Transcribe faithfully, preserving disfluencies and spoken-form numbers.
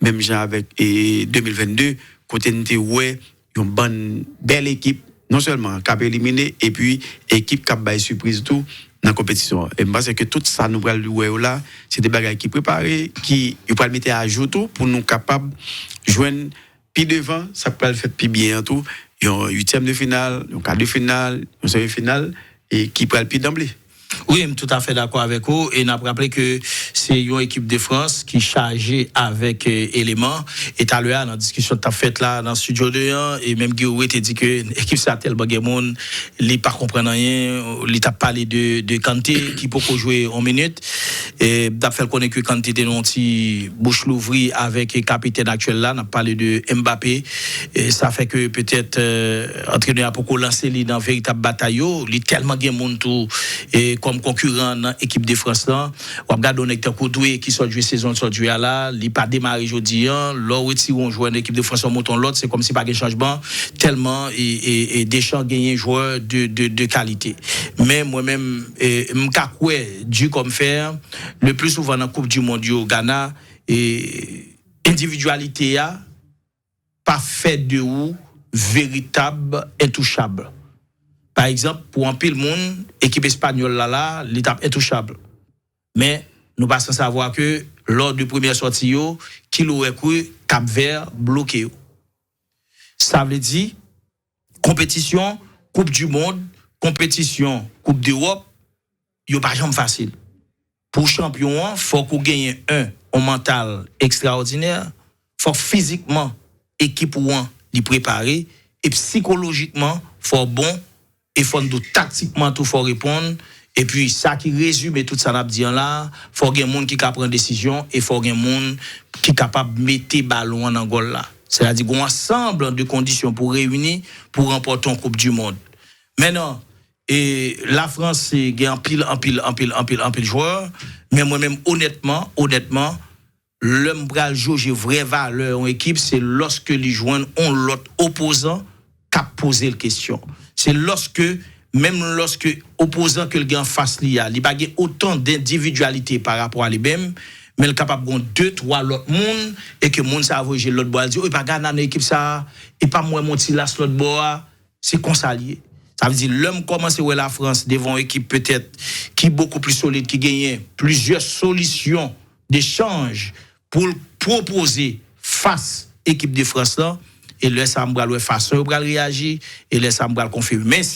menm jan avèk e, de mil vennde, kote n te wè yon bann bèl ekip, non sèlman k ap elimine, epi ekip k ap bay sipriz tou nan konpetisyon an. E m panse ke tout sa nou pral wè yo la, se de bagay ki prepare, ki yo pral mete ajou tou pou nou kapab jwenn pi devan, sa k pral fèt pi byen an tou, yon uityèm de final, yon ka de final, yon semi final, e ki pral pi danble. Wi, m toutafè dakò avèk ou. E n ap raple ke se yon ekip de Frans ki chaje avèk e, eleman. E talè a, nan diskisyon k t ap fèt la nan Studio de an, e menm Guy Rouet te di ke ekip sa tèlman gen moun, li pa konprann anyen. Li t ap pale de, de Kanté ki poko jwe yon minit. E n ap fè l konnen ke Kanté te nan yon ti bouch louvri avèk kapitèn aktyèl la, n ap pale de Mbappé. E sa fè ke petèt e, antrenè a poko lanse li nan veritab batay yo. Li tèlman gen moun tou e, kòm konkiran nan ekip de Frans lan. W ap gade yon nèg tankou Doué ki sot jwe sezon l sot jwe a la, li pa demare jodi an. Lè w retire yon jwè nan ekip de Frans lan, w monte yon lòt, se kòmsi pa gen chanjman. Tèlman e, e, e Deschamps genyen jwè de, de, de kalite. Men mwen menm, e, m ka kwè, di kòm fè, le pli souvan nan Koup di Mond yo, Ghana, e, endividyalite a pa fè de ou veritab entouchab. Pa egzanp, pou anpil moun, ekip espanyòl la la, li t ap entouchab. Men, nou pa san savwa ke lò de premyè sòti yo, ki lorè kri, Cap Vert bloke yo. Sa vle di, konpetisyon Koup di Mond, konpetisyon Koup Dewòp, yo pa janm fasil. Pou w chanpyon an, fòk ou genyen, en, yon mantal ekstraòdinè, fòk fizikman ekip ou an li prepare, e sikolojikman fò w bon, e fò n di w taktikman tou fò w reponn, epi sa ki rezime tout sa n ap di an la, fò w gen moun ki ka pran desizyon, e fò w gen moun ki kapab mete balon an nan gòl la. Sètadi gen yon ansanm de kondisyon pou reyini pou ranpòte yon Koup di Mond. Mentnan, e Lafrans e, gen anpil, anpil, anpil, anpil, anpil jwè, men mwen menm, onètman, onètman, lè m pral joje vrè valè yon ekip, se lòske li jwenn yon lòt opozan k ap poze l kesyon. Se lòske, menm lòske opozan ke l gen anfas li a, li pa gen otan dendividyalite pa rapò a li menm, men l kapab gen de, twa lòt moun, e ke moun sa a voye je l lòt bò, al di, o, e pa Ghana nan ekip sa a, e pa m wè Montilas lòt bò a, se konsa l ye. Sa vle di, lè m kòmanse wè Lafrans devan yon ekip petèt ki bokou pli solid, ki genyen plizyè solisyon de chanj pou l pwopoze fas ekip de Frans lan, e lè sa a m pral wè fason yo pral reyaji, e lè sa a m pral konfime. Men si